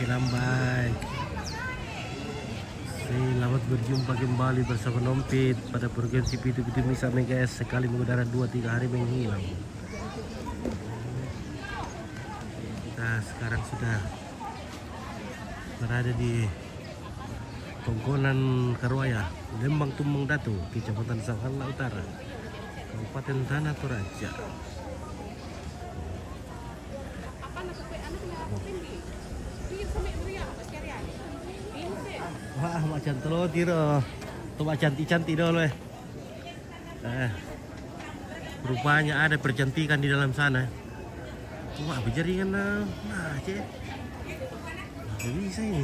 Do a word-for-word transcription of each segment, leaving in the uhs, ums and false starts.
Lambai. Selamat berjumpa kembali bersama Nompit pada program C P itu, itu bisa, guys. Sekali mengudara, dua tiga hari menghilang. Kita sekarang sudah berada di Tongkonan Karuaya, Lembang Tumbang Datu, Kecamatan Sanghala Utara, Kabupaten Tanah Toraja. Wah, macan telur tiro. Tuh, macan cantik-cantik dulu, eh. Eh, rupanya ada percantikan di dalam sana. Wah, berjaringan, nah, nah, cek. Nah, bisa ini.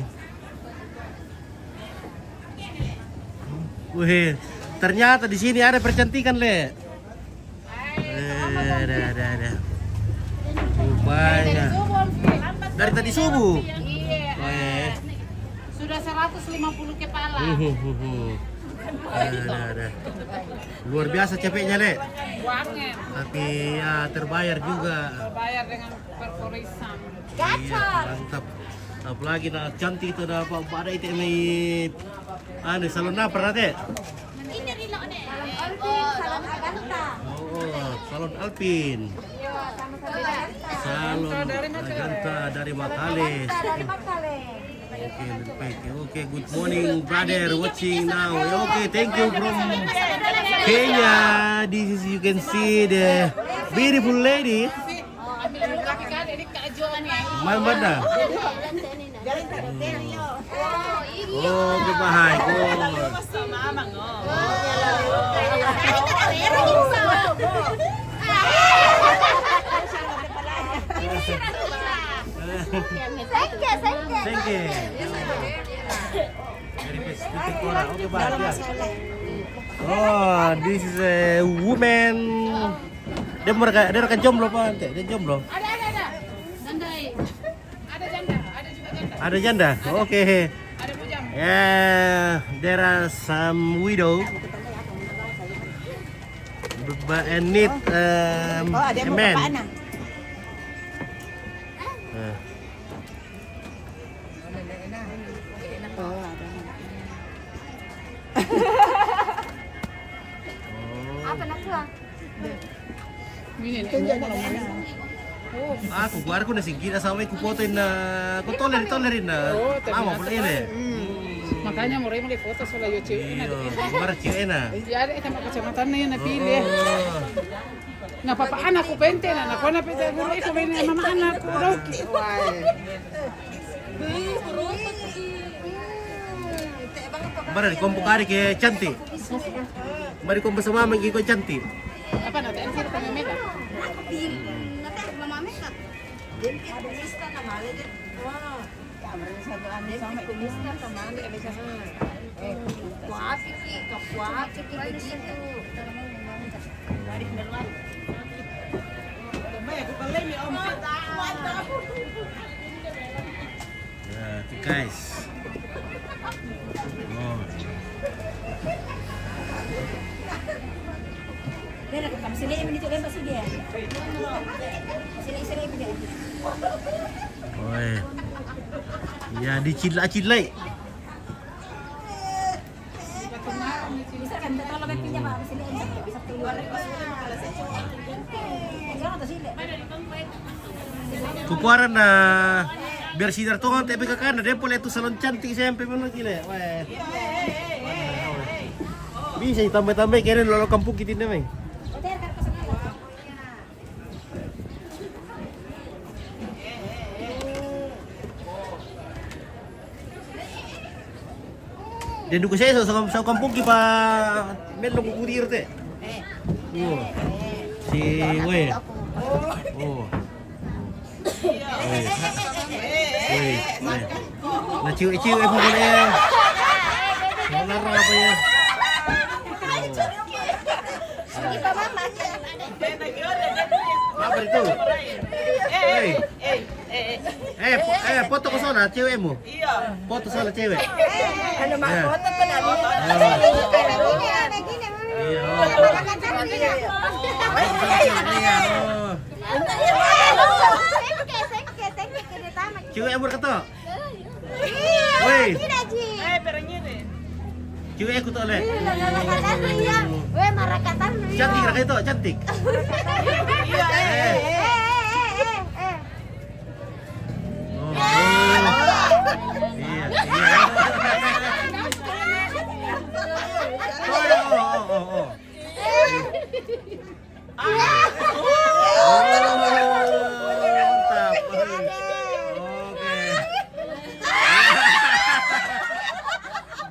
Wih, ternyata di sini ada percantikan, le. Eh, ada, ada, ada. Rupanya. Dari tadi subuh. Iya. Weh. Sudah seratus lima puluh kepala. Hmm, hmm, hmm, hmm. Ada, ada. Luar biasa capeknya, le. Buangnya. Tapi ya, terbayar juga. Terbayar dengan perkorisan. Iya, mantap. Apalagi nah, cantik itu, ada apa? Ada itu, mai. Anu, salon apa, Rate? Ini Rilo nih. Salon Alpin, salon Aganta. Oh, salon Alpin. Iya, sama-sama Aganta. Salon Aganta dari Makale. Aganta dari Makale. Okay, okay, okay. Good morning, brother, watching now. Okay, thank you from Kenya. This is, you can see the beautiful lady. Mana, mana? Oh, goodbye. Oh. Thank you. Dari perspektif orang. Oke, bahagia. Oh, this is a woman. Dia mereka, dia rekan jomblo apa nanti? Dia jomblo. Ada, ada, ada. Ada janda, ada juga janda. Ada janda? Oke. Ada bujang. Yeah, there are some widow. But I need, um, oh, ada a man. Nah. Oh, ada. Apa nak buang? Aku, aku na singkida sama ku foto na, ku toleri, toleri na. Oh, ternyata. Ama pula ini. Hmm. Makanya mau mulai foto soalnya yo cewek enak. Iya, baru cewek enak. Ya ada sama kecamatan nih na pilih. Oh. Na papa anakku pente na, na kona pente guru iko bene mama anakku doki. Wah. Bara di kompo kari ke cantik. Mari kompo sama mama iko cantik. Apa nanti? Anjir, kami mega. Nanti mama mega. Dia pikir komista nama dia. Wah. Dia pikir komista sama dia. Eh, kuapi ki, kuapi ki begitu. Ya, guys. Oh. Bera, kamu sini yang menunjuk lempar sini ya. Sini, sini, sini. Oi. Ya, dicilai-cilai. Kukuaran na biar sidar tongan tapi kakak na dia boleh tu salon cantik sampai mana gila. Weh. Bisa tambah-tambah keren lolo kampung kita ini, Meng. Dan duka saya sa, sa, sa kampung ki pa melong kukudir te. Oh. Si, weh. Oh. Weh. Weh. Na ciu, ciu, eh, bukan, eh. Bukan apa ya? Oh. Apa itu? Eh, eh, eh, eh, po- eh, foto ko sana, cewekmu. Iya. Foto sana, cewek. Ano, ma-, foto ko na. Oh. Iya, oh. Iya, oh. Cewek umur keto? Weh. Tidak, Ji. Eh, perangnya deh. Cewek aku tak boleh. Weh, marah kata lu, ya. Cantik lah itu, cantik. Iya, eh, eh, eh, eh, eh. Oh, oh. Iya, iya. Oh, oh, oh, oh, oh. Ah. Oh, mantap. Oke.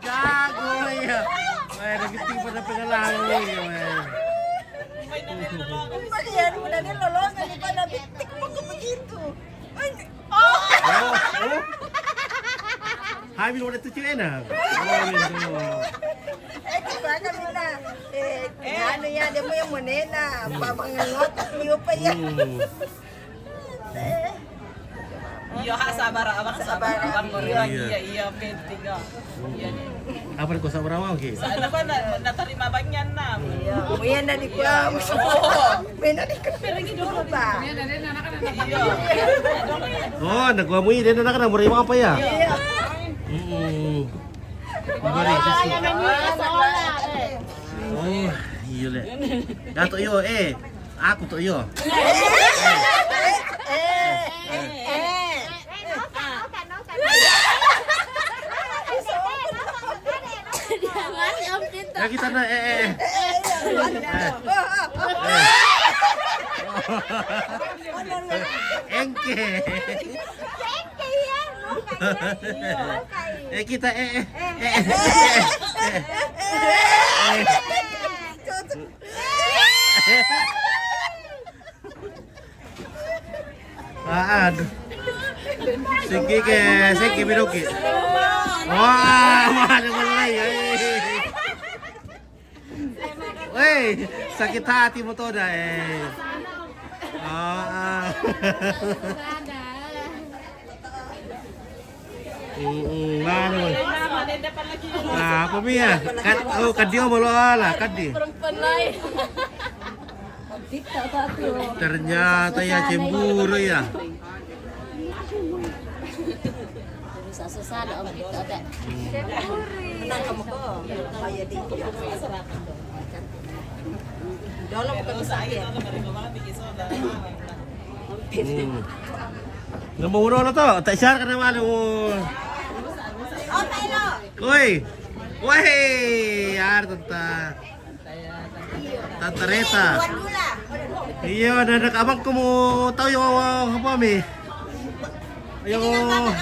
Jago, iya. Weh, rezeki pada pengelang nih, weh. Iya, udah dia lolos, daripada begitu. Oh, oh. Hai, minum ada tujuh enak. Oh, minum. Eh, kita kan minta. Eh, anu ya, dia mau yang mana? Apa mangan ngotak ni apa ya? Hmm. Iya, hak sabar abang, sabar abang. Iya, iya, iya, penting ya. Iya nih. Apa kau sabar abang, oke? Saya kan nak, nak terima banyak nam. Iya. Iya, dari kuah. Oh. Bena di pergi dulu, Pak. Iya. Oh, anak gua mui dia nak kena menerima apa ya? Iya. Hmm. Mari, susu. Oh, iya le. Datuk yo, eh. Aku tu yo. Lagi sana, eh, eh, eh. Eh. Engke. Eh, kita, eh, eh, eh, eh, eh, eh. Ah, aduh. Siki ke, siki bidoki. Wah, mana mulai, eh. Weh, sakit hati motor dah, eh. Ah, ah. Mm, mm, mana, Bang? Nah, apa mi ya? Kad, oh, kadio malu lah, kadi. Ternyata ya cemburu ya. Susah-susah lah om kita tak. Menang kamu kok. Kayak di. Dalam bukan bisa ya. Hmm. Nombor uno lah tu, tak share kena malu. Oi. Woi, yar tentang Tante Reta. Iya, ada, ada abang kamu tahu yang apa mi? Yang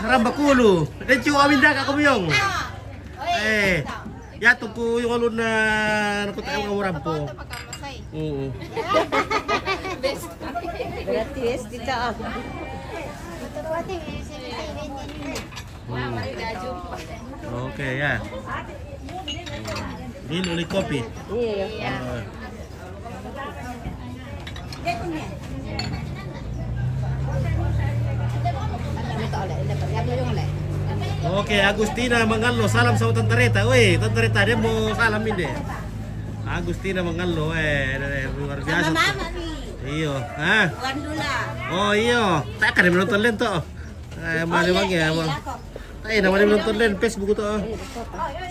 rambak kulu. Dan cuma minta kat kamu yang. Eh, ya tuku yang alun na aku tak mau rampo. Oo. Gratis kita. Hmm. Oke ya. Ini ulit kopi. Iya. Oke, Agustina Mangallo, salam sama Tante Reta. Weh, Tante Reta dia mau salam ini. Agustina Mangallo, eh, luar biasa. Sama mama nih. Iyo, ha? Bukan dulu lah. Oh iyo, tak ada menonton lento. Eh, male bang ya, bang. Eh, nama dia menonton dan Facebook tu.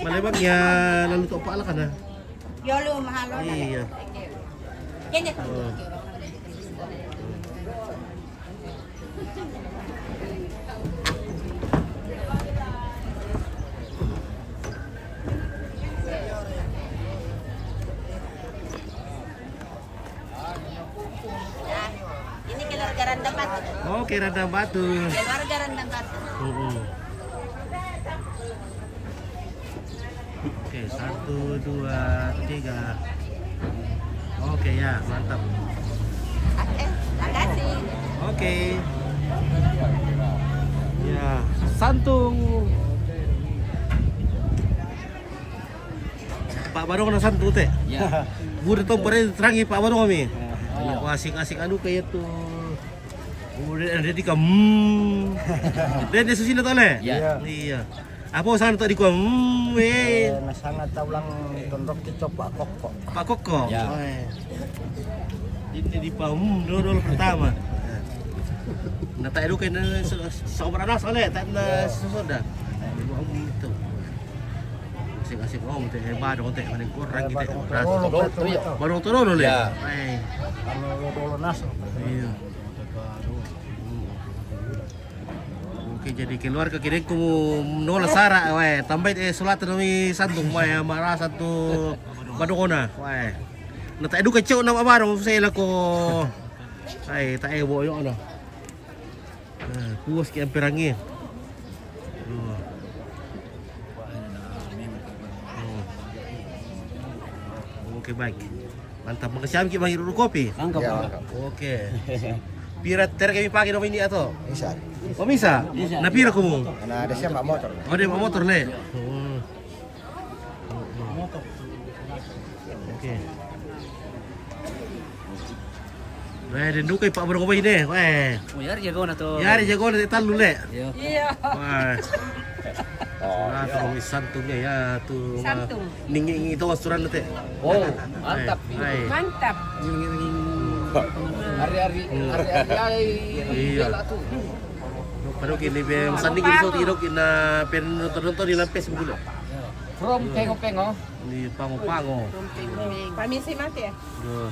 Male bang ya, lalu tu apa lah kan? Yolo mahalo na. Iya. Kenya. Oh. Ini keluarga Randang Batu. Oh, keluarga Randang Batu. Keluarga Randang Batu. Mm-mm. Oke, satu, dua, tiga. Oke ya, mantap. Oke, makasih. Oke. Ya, santung. Pak Barong na santu te. Ya. Buru to pare terangi Pak Barong kami. Ya. Wah, asik-asik anu kayak tuh. Udah ada di kamu. Dan dia susina to le? Ya. Iya. Apa sana to di kamu? Eh, na sana taulang tondok kita Pak Koko. Pak Koko. Ya. Oh, eh. Ini di pahum dulu, dulu pertama. Nah, tak ada kena seorang anak soalnya tak ada sesudah. Ibu aku itu. Asik-asik, oh, teh, eh, baru teh, mana kurang kita. Baru, baru, baru. Baru turun, le. Ya. Eh. Kalau lo dulu nas. Iya. Oke, jadi keluarga kira ku nola sara, weh, tambah, eh, sulat nami santung, weh, marasa tu badona, weh. Na tak eduka cok na baru saya lako. Ai, tak ebo yo na. Nah, puas ki amperangi. Oh. Oh. Oke, baik. Mantap. Makasih ki bang, iru kopi. Mangga, ya, Pak. Oke. Pira ter kami pagi dong ini atau? Bisa. Oh, bisa? Bisa. Na pira kumu? Na ada siapa motor? Oh, dia motor, le. Oh. Oke. Weh, den duka ipa berapa ini? Weh. Oh, yari jago na to. Yari jago na talu, le. Iya. Iya. Wah. Oh, nah, iya. Tuh, santung ya, ya, tuh, ma-, santung. Ningi, ningi itu asuran, teh. Oh, mantap. Hai. Mantap. Hari-hari, hmm, hari-hari, ai, iya, bela tuh. Padahal kini be, sanding ini so, tidak kena pen nonton-nonton di lampes begitu. From Pengo-Pengo. Di Pango-Pango. Pamisi mati ya? Duh.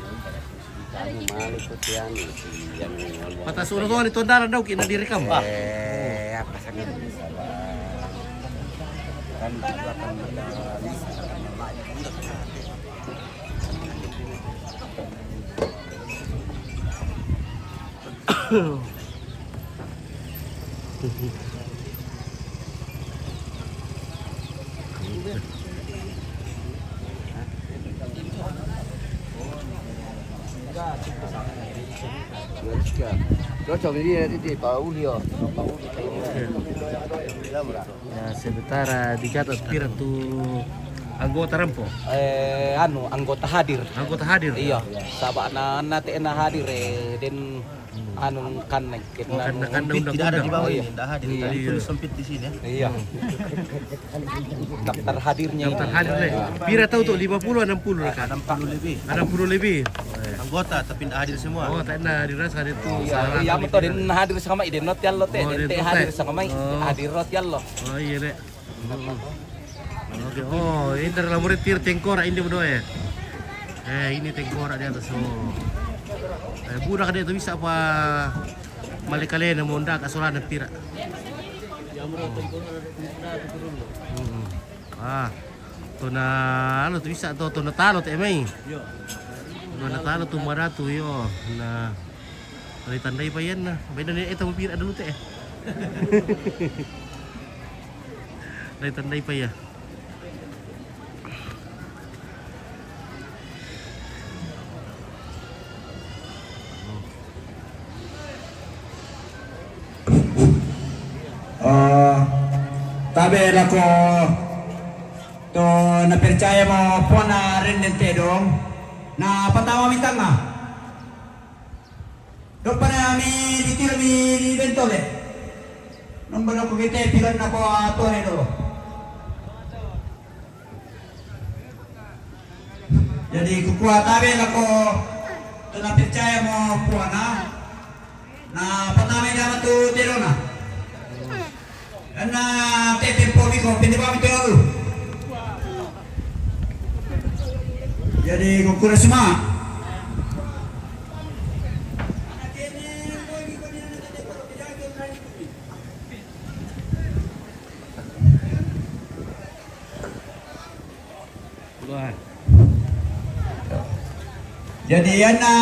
Kamu malu tuh, Tian, si yang ngomong. Patah suruh tuh di tondaran dau kena direkam. Eh, apa sangat bisa, Bang? Kan juga kan kita bisa kan yang lain. Cocok ini ya, Titi, Pak Uli, ya. Pak Uli. Ya, sementara dicatat pira tu anggota rampo? Eh, anu, anggota hadir. Anggota hadir? Iya, sabab na, na te na hadir, eh, den, hmm, anu, kan, oh, karena, karena undang-undang. Tidak ada di bawah ini, tidak hadir. Iya. Jadi tulis sempit di sini, ya. Iya. Daftar hadirnya ini. Daftar hadir, le. Pira tahu tuh, lima puluh, enam puluh, kan? Enam puluh lebih. Enam puluh lebih. Anggota, tapi tidak hadir semua. Oh, tak ada hadir, rasa hadir tuh. Iya, salah iya, kali betul. Dia hadir sama ide, not yallo, te. Oh, dia te hadir sama, oh, hadir not yallo. Oh, iya, le. Oke, oh, ini dari lamur tir tengkorak ini berdoa ya. Eh, ini tengkorak di atas, oh. Eh, budak dia tuh bisa apa mali kalian mau ndak asolan pira. Hmm. Ah, tona alo tuh bisa tuh, tona talo te mai. Tona talo tuh maratu yo. Nah. Dari tandai payan nah. Beda nih, eh, tahu pira dulu te. Dari tandai pa ya. Oh, tabe lako to na percaya mo pona renden te dong. Na patama mitanga. Dopana mi ditiro mi di bentole. Nombor aku kita pilan na ko atore do. Jadi kukua tabe lako tona percaya mo puana. Na patama dia tu terona. Ana tete pomi ko pende pami tu. Jadi kukura semua. Wah. Jadi ana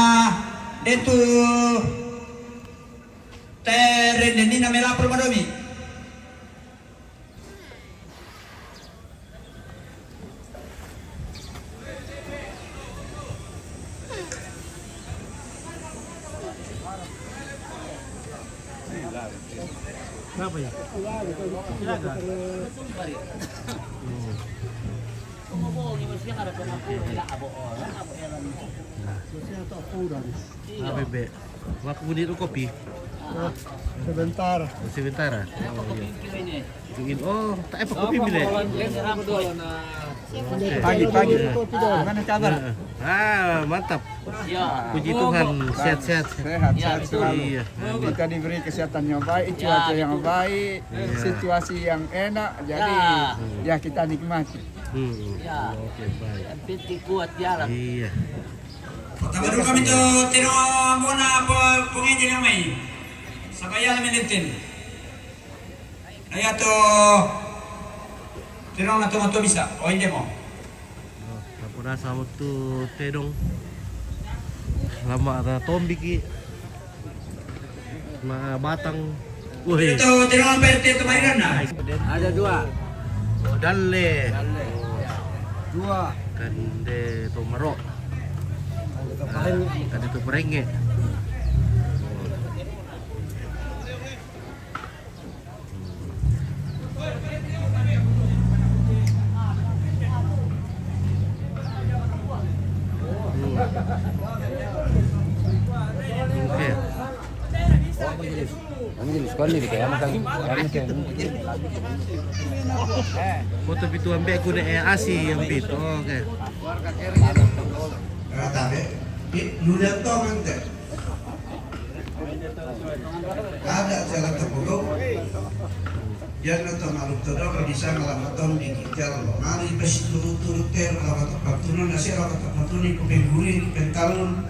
detu tere deni na melapor madomi. Berapa ya? Silakan. Hmm. Nah. Apa, Be? Aku bunyi tu kopi. Sebentar. Sebentar. Oh, iya. Bikin, oh, tak apa kopi bile. Pagi, pagi. Gimana kabar? Ah, mantap. Ya. Puji Tuhan, sehat-sehat. Sehat, sehat selalu. Iya. Kita diberi kesehatan yang baik, cuaca yang baik, situasi yang enak. Jadi, ya, kita nikmati. Hmm. Ya. Oke, baik. Yang penting kuat jalan. Iya. Pertama dulu kami tu tino muna apa pengajian yang main. Sampai yang main. Aya to, tedong na tomato bisa, o inde mo. Kapura sa waktu tedong. Lama ada tombiki. Na batang. Woi. Ito, tedong ang perte to mairan na. Ada dua. Dalle. Dua. Kande to maro. Kande to parenge. Foto pitu ambe ku de, eh, asi yang pitu. Oke. Rata be. Di, lu lihat to mante. Ada jalan terpotong. Yang nonton malu todo bisa ngalamat di kita lo. Mari besi turu-turu ter ngalamat pantunan nasi ngalamat pantunan ku pengguri ku pentalun.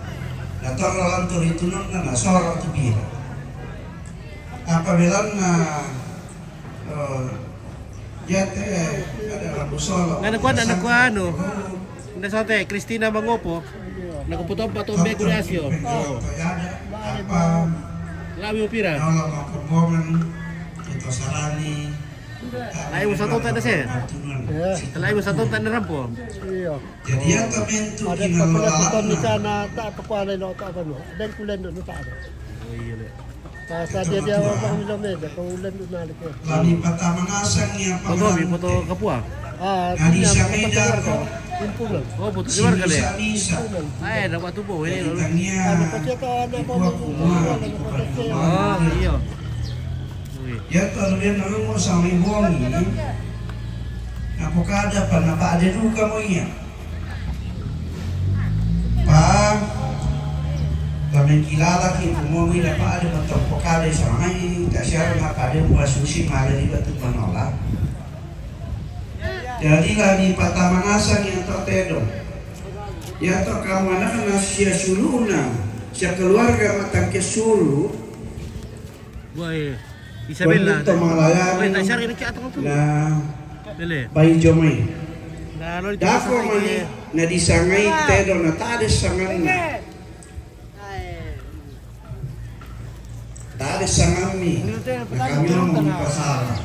Dator lawan turi tunun na nasor tu pira. Apa belan na, eh, ya te ada lagu solo. Ngana kuan, ngana kuan, anu. Nda sote, Christina Mangopo. Nakuputompa to be Creacio. Lami upira. Lai mo sa tonta na se. Lai mo sa tonta na rampo. Iyo. Jadi ya to mentu. Ada ina kapula lo kita na ta kakuanai lo ta apa no. Dan kulen do no ta ada. Oh, iya, le. Sa dia dia apa milo meda ko ulen do na le ke. Lani patama nasang ya. Foto mi, foto kapua. Ah, nani dia sa meda ko. Kumpulan. Oh, foto keluarga le. Ai, dapat tu po ini lalu. Tania. Ada pakai to ada apa. Oh, iya. Ui. Ya to dia nanu mo sa mi bongi. Napokada pa napa ada duka mo iya. Pa, tamengkilala ki kumomi na pa ada matapokada sa mai, ta siara na pa ada mo asusi mala di batu manola. Jadi lani patama nasang ya to tedong. Ya to kamu anak na sia suluna, sia keluarga matang ke sulu. Woi, Isabella. Woi, ta siara ini ki atong tu. Na. Bele. Bai jomai. Na lo di. Dako mani na disangai tedong na ta ada sangan na. Ta ada sangan mi. Na kami lo mani pasara.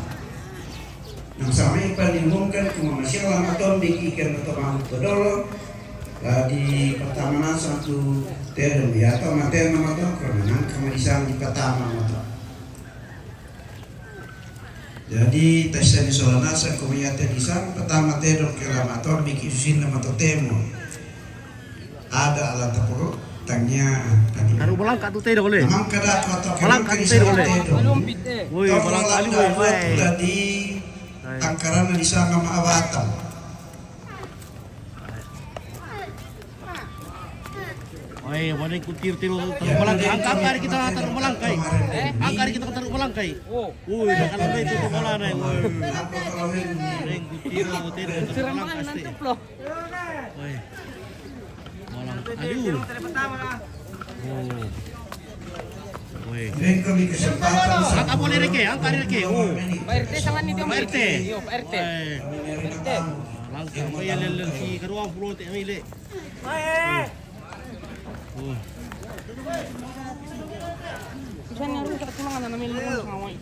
Nang samai paningungkan kuma masih lama tombik ikan atau mahu to dolo. La di patama nasang tu tedong ya to maten nama to karena nang kama disang di patama nama to. Jadi, ta sani sola nasang ko mia te disang, patama tedong ke lama to, biki susin nama to temo. Ada ala taporo, tanya, tanya. Taru balangka tu tedong le. Namang kada ko to. Balangka tu tedong le. Woi, balangka alu, woi. Di tangkaran di sana ma abatang. Oi, mana kutir tiru taru balangkai. Angka, angka hari kita taru balangkai. Angka hari kita taru balangkai. Oh. Woi, dah kalau itu tu bola nai. Woi. Ring kutir, kutir taru balangkai. Oi. Malang. Aduh. Oh. Woi. Angka boleh reke, angka hari reke. Oh. Pak R T sama ni dia. Pak R T. Iyo, Pak R T. Woi. Langka, apa ya lel si keruang pulau tak milik. Bisa nyaru satu lang ada namanya lu ngawai.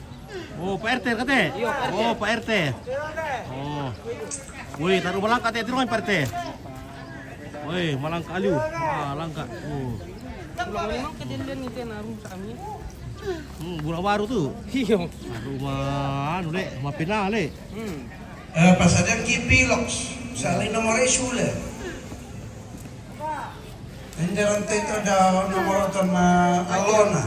Oh, Pak R T kate? Iyo, Pak R T. Oh, Pak R T. Oh. Woi, taru balangka te tiru Pak R T. Woi, malangka alu. Ah, langka. Oh. Pulang memang kejadian ni te naru sami. Hmm, gula baru tu. Iyo. Rumah anu le, rumah pina le. Hmm. Eh, pasadan ki pilok, sali nomor isu le. Enderan teta da nomor tama alona.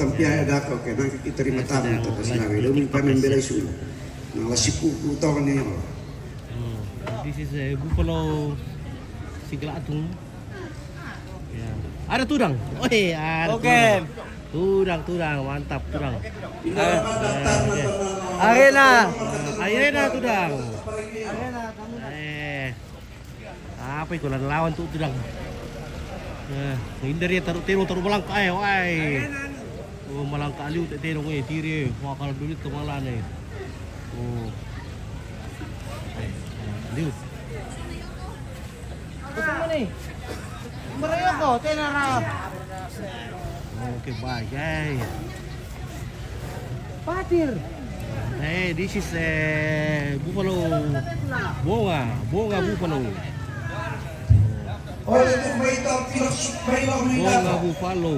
tampia ya dako ke nang kita terima tamu to kasi lagi. Dumi pa membela isu. Nang lasiku ku to ni. Hmm. This is a buffalo sigalatung. Ya. Ada tudang. Oke, ada tudang. Tudang, tudang, mantap tudang. Arena. Arena tudang. Eh. Apa iko lawan tu tudang. Eh, hindari taru tero taru balangka eh, wai. Oh, malangka aliu te tero eh, tiri eh. Wah, kalau dulu tu malah ni. Oh. Eh, aliu. Oke, baik. Hey. Patir. Hey, this is eh, buffalo. Bonga, bonga buffalo. Bonga buffalo.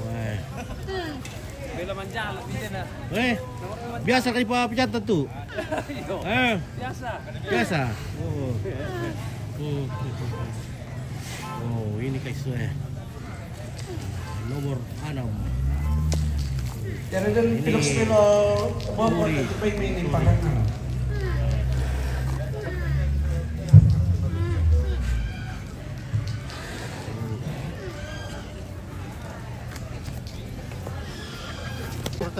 Wah. Eh, biasa kali pa pijat tu. Eh, biasa. Biasa. Oh. Hmm. Oh, ini guys eh. Nomor enam. Ini Uri.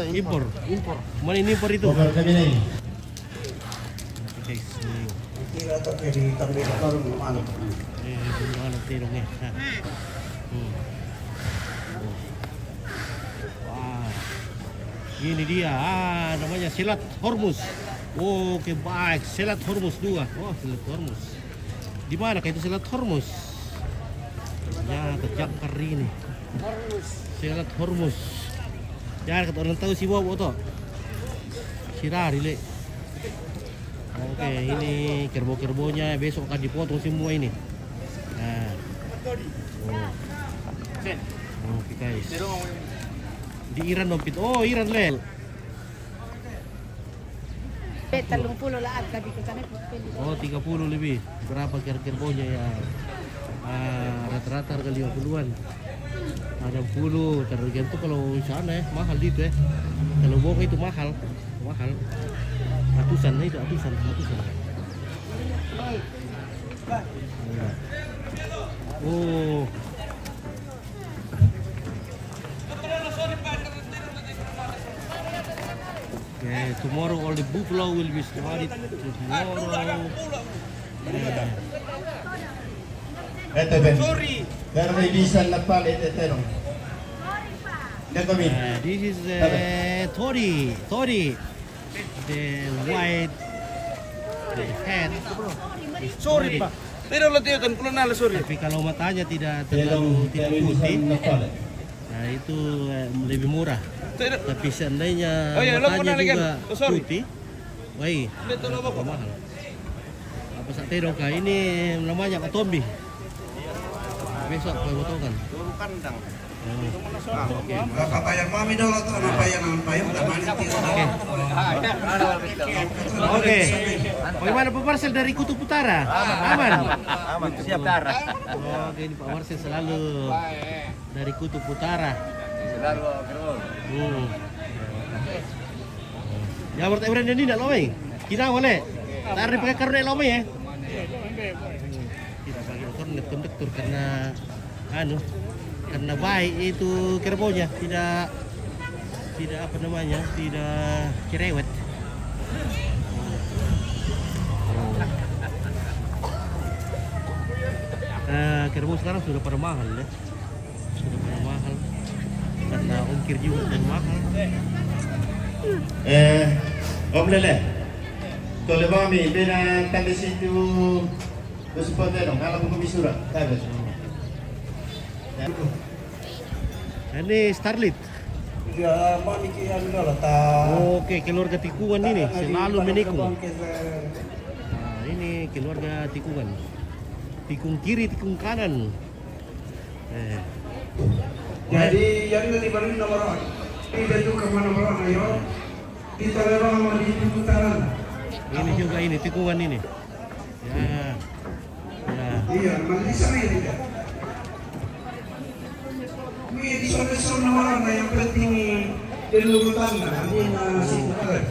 Impor. Impor. Mana ini impor itu? Oke, guys. Hmm. Kira tak jadi tambah baru belum ada. Eh, belum ada terong eh. Nah. Hmm. Oh. Wah. Ini dia, ah, namanya selat Hormuz. Oke, baik. Selat Hormuz dua. Oh, selat Hormuz. Di mana kah itu selat Hormuz? Ya, terjangkar ini. Selat Hormuz. Ya, kata orang tahu si Bobo tuh. Si Rari, le. Oke, ini kerbau-kerbaunya besok akan dipotong semua ini. Nah. Oh. Oke, guys. Di Iran dompet. Oh, Iran, le. Pe, telung puluh lah, tapi ke sana, pe, pe, Oh, tiga puluh lebih. Berapa kira-kira baunya ya? Ah, rata-rata harga lima puluhan. Ada puluh, tergantung kalau sana ya, mahal itu ya. Kalau bohong itu mahal, mahal. Ratusan itu, ratusan, ratusan. Oh. Okay, tomorrow all the buffalo will be slaughtered tomorrow. Yeah. Ete ben. Sorry. Pero may bisan na pala, ete, ete, no? Uh, this is uh, Tori. Tori. The white, the head. Sorry, Pak. Tidak lo tiukan, kalau nala, sorry. Tapi kalau matanya tidak terlalu tidak putih, nah, itu eh, lebih murah. Tapi seandainya matanya juga putih, wai, mahal. Apa sa' tedong ka ini namanya katombi. Besok kau potongan. Papayang mami dolo tu, papayang, papayang, tamani ti. Oke. Bagaimana Pak Marcel dari Kutub Utara? Aman. Aman, siap. Oke, ini Pak Marcel selalu dari Kutub Utara. Selalu. Hmm. Ya, berarti Ibrahim ini ndak lomai. Kira boleh. Tarik pakai karena lomai ya. Tidak pakai konduktor karena anu, karena baik itu kerbaunya, tidak tidak apa namanya, tidak cerewet. Eh, kerbau sekarang sudah pada mahal ya, sudah pada mahal karena ongkir juga dan mahal. Eh, Om Lele, tole mami bena tanda situ. Terus foto dong, kalau buku bisura, tabe. Ini Starlit. Ya, mami ki anu dolo ta. Oke, keluarga tikungan ini selalu menikung. Nah, ini keluarga tikungan. Tikung kiri, tikung kanan. Eh. Jadi yang di baru nomor, tidak juga mana nomor, ayo. Kita memang mau di putaran. Ini juga ini, tikungan ini. Ya. Ya. Iya, mali sa ini. Ini di sana, sana warna yang penting di lurutan, nah, ini masih putaran.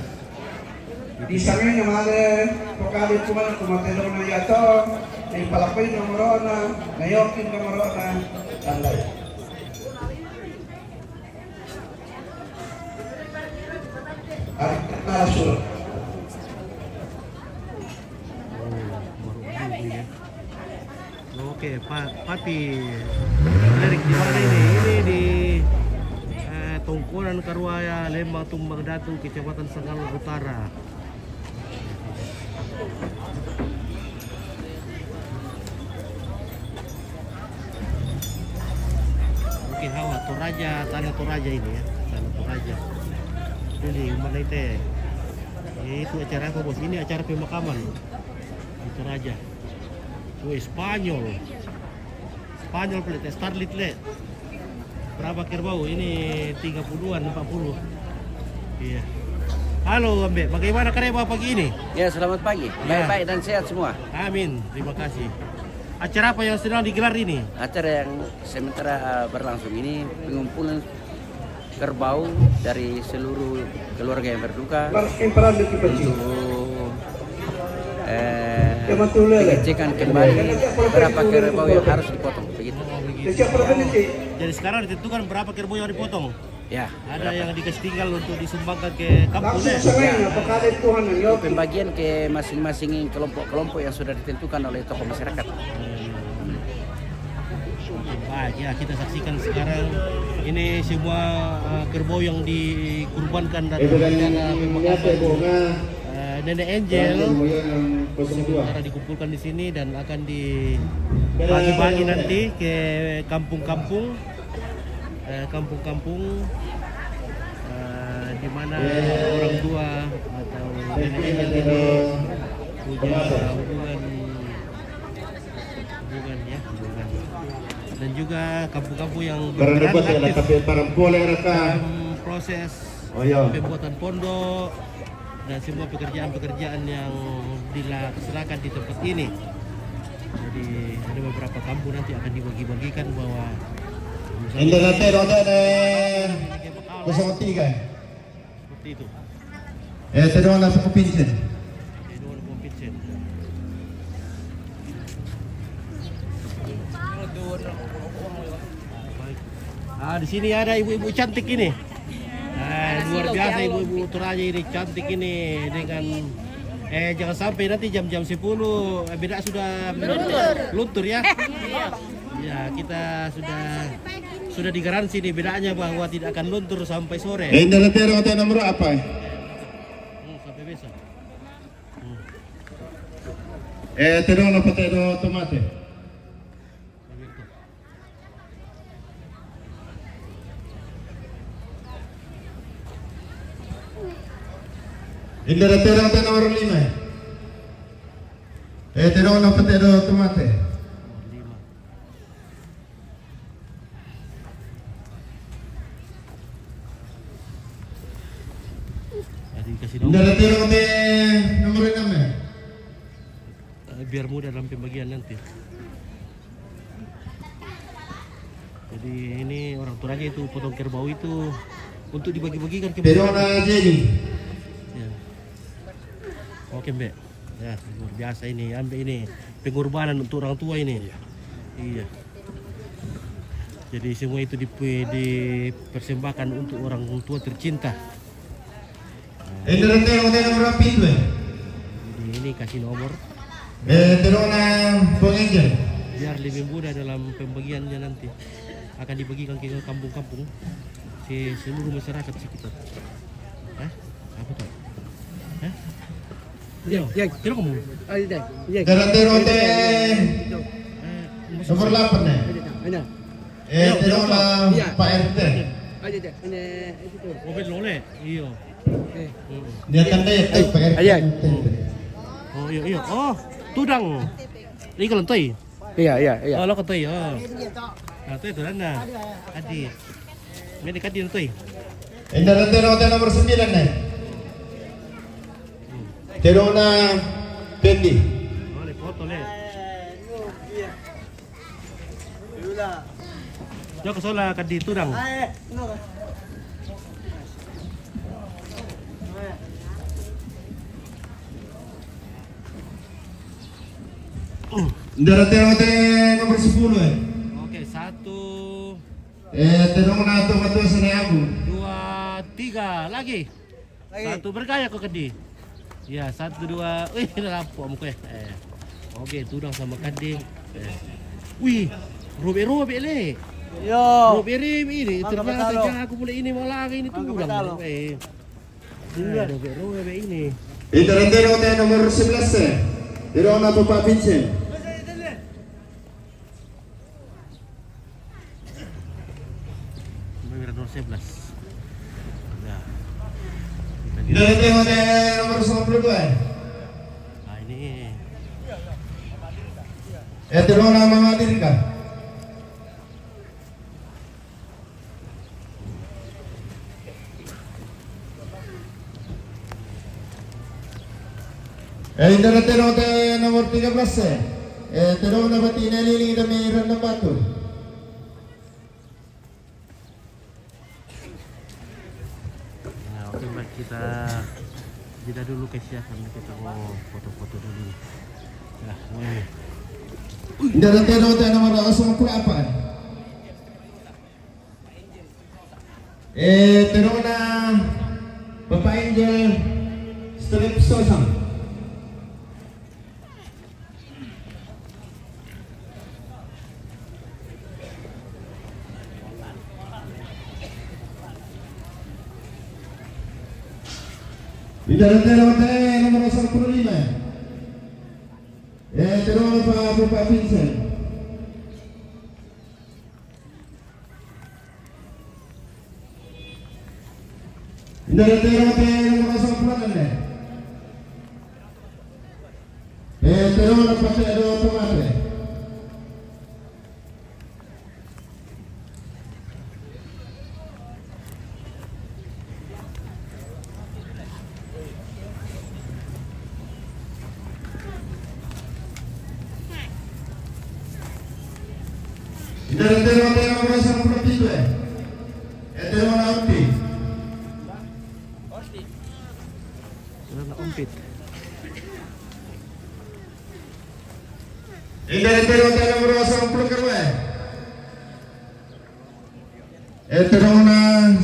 Di sana yang ada, pokoknya cuma, cuma tedong na yato, di palapai nomorona, na yokin nomorona, tandai. Ari, nala sura. Oh, baru ini ya. Oke, Pak, Pati. Lirik di mana ini? Ini di eh, Tongkonan Karuaya, Lembang Tumbang Datu, Kecamatan Sagala Utara. Oke, hawa Toraja, tanah Toraja ini ya, tanah Toraja. Ini mana itu? Itu acara apa, Bos? Ini acara pemakaman di Toraja. Oh, Spanyol. Spanyol pale, Starlit le. Berapa kerbau? Ini tiga puluhan, empat puluh. Iya. Halo, Ambe. Bagaimana kerbau pagi ini? Ya, selamat pagi. Ya. Baik-baik dan sehat semua. Amin. Terima kasih. Acara apa yang sedang digelar ini? Acara yang sementara eh, berlangsung ini pengumpulan kerbau dari seluruh keluarga yang berduka untuk eh, pengecekan kembali berapa kerbau yang harus dipotong begitu. Jadi sekarang ditentukan berapa kerbau yang dipotong? Ya. Ada yang dikasih tinggal untuk disumbangkan ke kampung ya? Ya. Pembagian ke masing-masing kelompok-kelompok yang sudah ditentukan oleh tokoh masyarakat. Baik, ya, kita saksikan sekarang ini semua uh, kerbau yang dikurbankan dari rencana pemakaman uh, Nenek Angel sementara dikumpulkan di sini dan akan dibagi-bagi nanti ke kampung-kampung, uh, kampung-kampung uh, di mana orang tua atau Nenek Angel ini punya hubungan hubungan ya, hubungan. Dan juga kampung-kampung yang berperan aktif dalam proses pembuatan pondok dan semua pekerjaan-pekerjaan yang dilaksanakan di tempat ini. Jadi ada beberapa kampung nanti akan dibagi-bagikan bahwa ini nanti roda deh kosong tiga. Seperti itu. Eh, saya doang langsung ke pinsin. Ah, di sini ada ibu-ibu cantik ini. Ah, luar biasa ibu-ibu Toraja ini cantik ini dengan eh jangan sampai nanti jam-jam sepuluh eh, beda sudah luntur ya. Ya, kita sudah Sudah digaransi ini bedanya bahwa tidak akan luntur sampai sore. Eh, inda tero te nomor apa? Hmm, sampai besok. Hmm. Eh, tero na pate do tomate. Inda tero te nomor lima. Eh, tero na pate do tomate. Jadi kasih nomor. Inda tero te nomor enam ya. Eh, biar mudah dalam pembagian nanti. Jadi ini orang Toraja itu potong kerbau itu untuk dibagi-bagikan ke. Tero na Jenny. Ya. Oke, Mbak. Ya, luar biasa ini, ambil ini pengorbanan untuk orang tua ini. Iya. Iya. Jadi semua itu dipe-, dipersembahkan untuk orang tua tercinta. Ini nanti yang udah nomor pitu, eh. Jadi ini kasih nomor. Eh, tero na Bung Angel. Biar lebih mudah dalam pembagiannya nanti. Akan dibagikan ke kampung-kampung, si seluruh masyarakat sekitar. Hah? Apa tuh? Hah? Iya, iya, kira kamu? Ah, iya, iya. Dalam tero te. Eh, nomor delapan, eh. Ada. Eh, tero na Pak R T. Ada, ada. Ini, itu tuh. Mobil lole. Iya. Eh. Dia kan dia, eh, Pak R T. Iya. Oh, iya, iya. Oh, tudang. Ini kalau toi. Iya, iya, iya. Oh, lo ketoi, oh. Nah, toi itu, nah. Adi. Ini kadi toi. Inda tero te nomor sembilan, eh. Tero na Pendi. Oh, le foto, le. Yo, ke sola kadi tudang. Inda tero te nomor sepuluh, eh. Oke, satu. Eh, tero na to matua sene aku. Dua, tiga, lagi. Lagi. Satu, bergaya kau kadi. Ya, satu, dua. Wih, ini lapuk muka. Eh. Oke, tudang sama kadi. Eh. Wih, robek-robek, le. Yo. Robek-robek ini. Mangga ternyata betalo. Jago mulai ini mau lagi ini. Mangga tudang betalo. Eh. Iya, robek-robek ini. Inda tero te nomor sebelas, eh. Tero na Bapak Vincent. Nomor sebelas. Ya. Kita lihat. Dari T H D nomor sembilan puluh dua. Nah, ini. Eh, tero na Mama Dirga. Eh, inda tero te nomor tiga belas, eh. Eh, tero na Batina Lili dami Rendang Batu. Nah, oke, Mbak, kita jeda dulu, guys, ya, karena kita mau foto-foto dulu. Ya, mulai. Inda tero te nomor delapan puluh delapan. Eh, tero na Bapak Angel Strip Sosang. Inda tero te nomor sepuluh lima. Eh, tero na Bapak Vincent. Inda tero te nomor sepuluh enam. Eh, tero na Bapak Edo Tomate. Inda tero te nomor sepuluh pitu, eh. Eh, tero na Umpit. Tero na Umpit. Inda tero te nomor sepuluh karuwa. Eh, tero na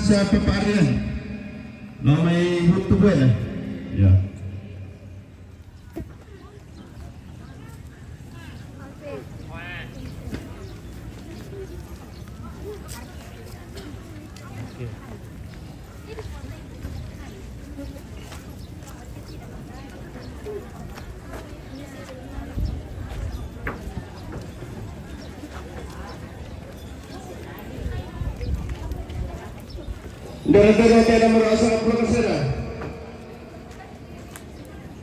siapa, Pak Rian? Nomor butuh gue, ya. Ya. Ndara tero te nomor osongo puluh sada.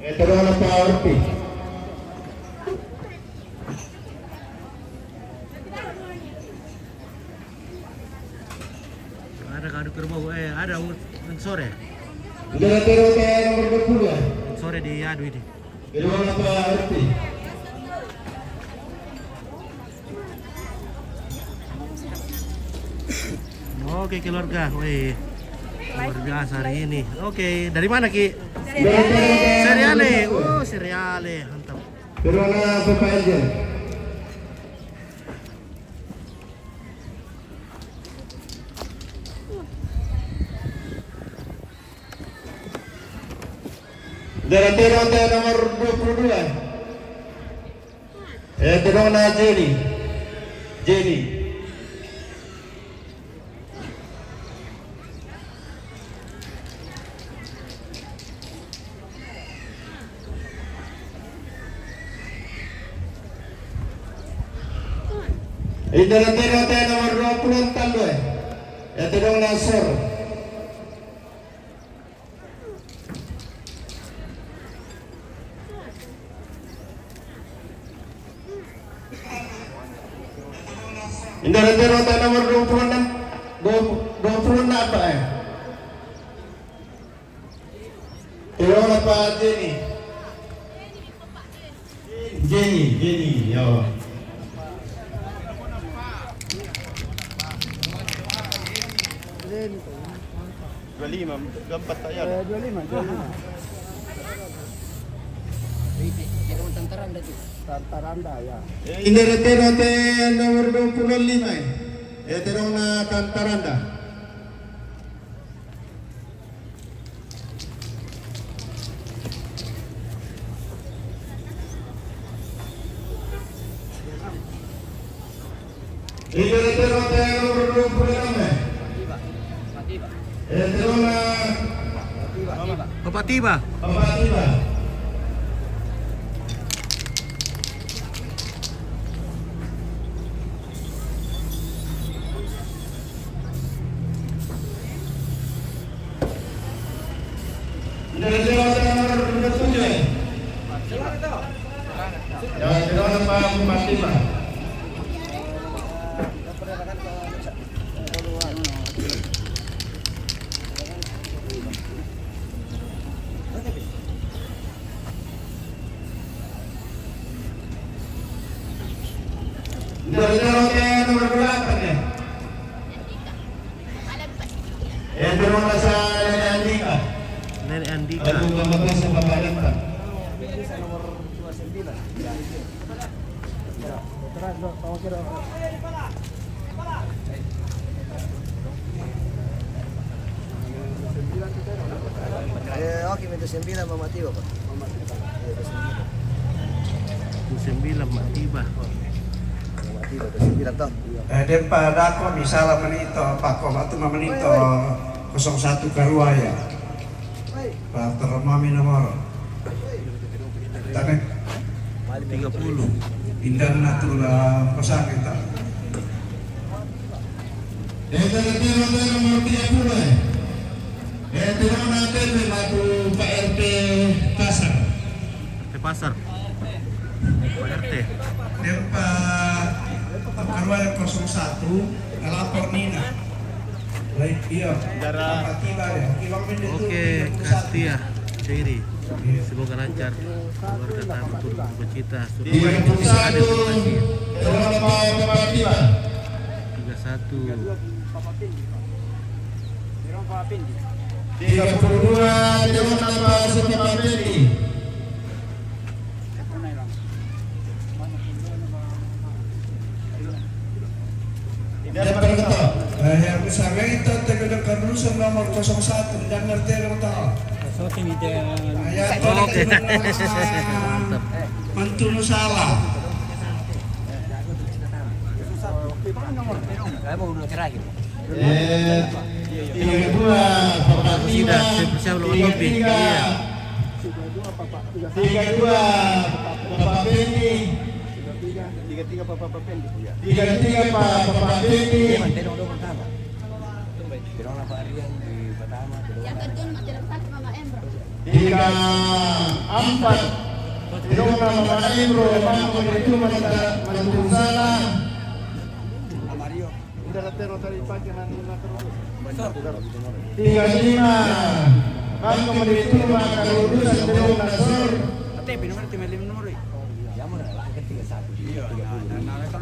E, tero na pa Orpi. Ada kadu kerbau, eh, ada un-, un sore. Ndara tero te nomor dua puluh, ya. Sore di adu ini. Tero na pa Orpi. Oke, keluarga, weh, luar biasa hari ini. Oke, dari mana, Ki? Seriale. Oh, Seriale, mantap. Tero na pa Panjang. Ndara tero te nomor dua puluh dua. E, tero na Jenny. Jenny. Ndara tero te nomor dua puluh tolu, e. E, tero na Sor. Ndara tero te nomor dua puluh enam, dua, dua puluh enam apa, e? Tero na pa Jenny. Jenny, Jenny, ya. Dua lima, dua empat tak ya? Eh, dua lima, dua lima. Tantaranda, ya. Ndara tero te nomor dua puluh lima, e. E, tero na Tantaranda. Ndara tero te nomor dua puluh enam, e. E, tero na Papatiba. Papatiba. Ndara tero te nomor dua puluh tujuh, e. Ya, tero na pa Papatiba. Ndara tero te nomor dua puluh delapan, e. E, tero na sa Nenek Andika. Nenek Andika. Aduh, nomor dua puluh delapan. Eh, oke, itu sembilan Mama Tiba, Pak. Iya, itu sembilan. Itu sembilan Mama Tiba. Mama Tiba, itu sembilan, toh. Eh, dempa dako mi sala menito, pako matu ma menito kosong satu Karua ya. Pak Termami nomor. Tane. Tiga puluh. Indan natula pasang kita. Ente tero te nomor tiga puluh, e. Ente nomor tero matu Pak R T Pasar. R T Pasar. Pak R T. Dempa Karua kosong satu, ngalapor Nina. Baik, iya. Darah. Tiba ya. Oke, Kastia, Jerry. Semoga lancar. Keluarga tamu turun bercita. Tiga puluh satu, Bapak Tiba. Tiga satu. Tiga puluh dua, Bapak Pendi. Eh, yang bisa itu tegak dekat dulu sama nomor kosong satu, jangan ngerti ada kata. Oke. Mantap. Mantu salah. Eh, tiga dua, Bapak Tiba. Tiga tiga. Tiga dua, Papa Pendi. Tiga tiga, Papa Pendi. Tiga tiga, Papa Pendi. Tiga empat. Dong nama Embro, Bang, itu mana, mana salah. Tiga lima. Bang, itu maka lulusan Dewan Nasor.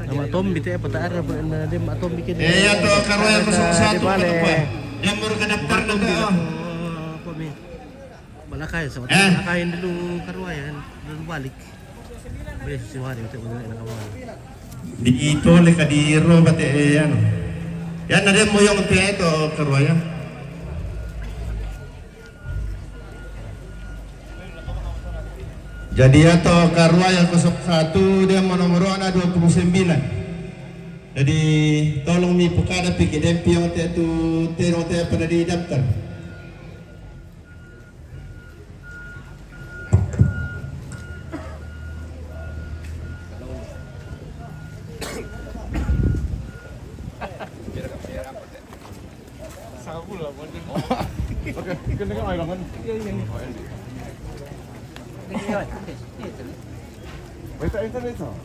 Nama Tombi te, apa tak ada, apa na dem Tombi kini. Eh, ya, to, karuaya kosong satu, balik. Yang baru ke daftar. Apa mi? Balakay, sa balakay dulu karuaya, dulu balik. Bes, si Wari, untuk balik na kawan. Di ito, le kadiro, bate, eh, yan. Yan na dem mo yung te, to, karuaya. Jadi, ya, to, karuaya kosong satu, dia mau nomor na dua puluh sembilan. Jadi, tolong mi pukada pikir dem pion te tu, terong te apa na di daftar. Sabu lah, Bang. Oke, kena kan, Bang? Iya, iya, iya. Baik, tak internet, tak?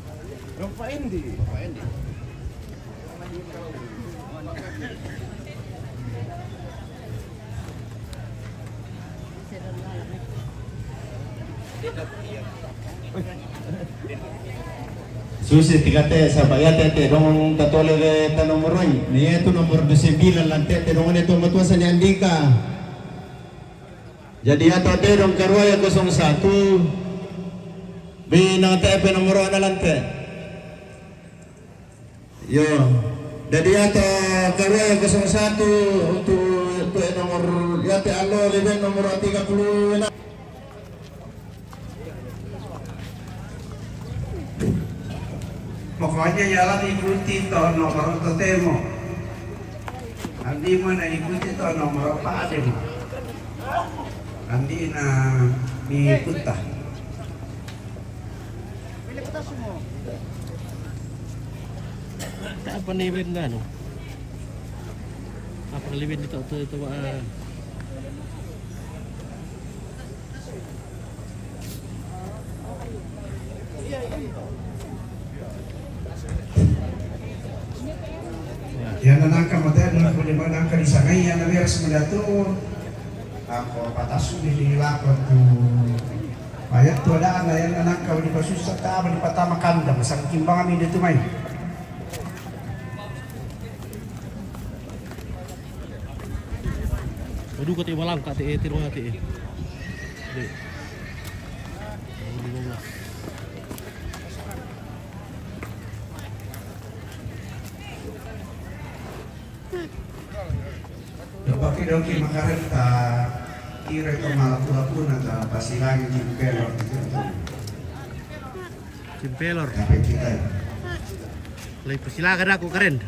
Nampak Andy. Nampak Andy. Susi, tiga te, sahabat ya, te, te, dong tatole de ta nomor roi. Ni itu nomor dua sembilan lan te, te, dong ne tu matua sani andika. Jadi ya, te, dong karuaya kosong satu. Binang te pe nomor na lan te. Yo, jadi ya, to, karuaya kosong satu untuk, untuk nomor, ya, te, alo, leben nomor tiga puluh enam. Pokoknya jalan ikuti to nomor totemo. Andi mana ikuti to nomor apa ada mo. Andi na mi punta. Apa ni benda no? Apa lebih di tak tu tu, ah. Yan na nangka mate, na kuli ma nangka di sangai, yan na beres mate tu. Ako patasu di, di lakon tu. Ayat tu ada na, yan na nangka di pasusa ta, di patama kandang, sangkimbang kami di tu mai. Aduh, kate balang, kate, eh, tiru kate, eh. Dek. Doki-doki makarenta, kira itu malah pula-pula, ta, pasilangi Cimpelor gitu. Cimpelor. Tapi kita. Lai pasilangi aku keren.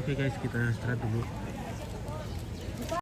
Oke guys, kita istirahat dulu.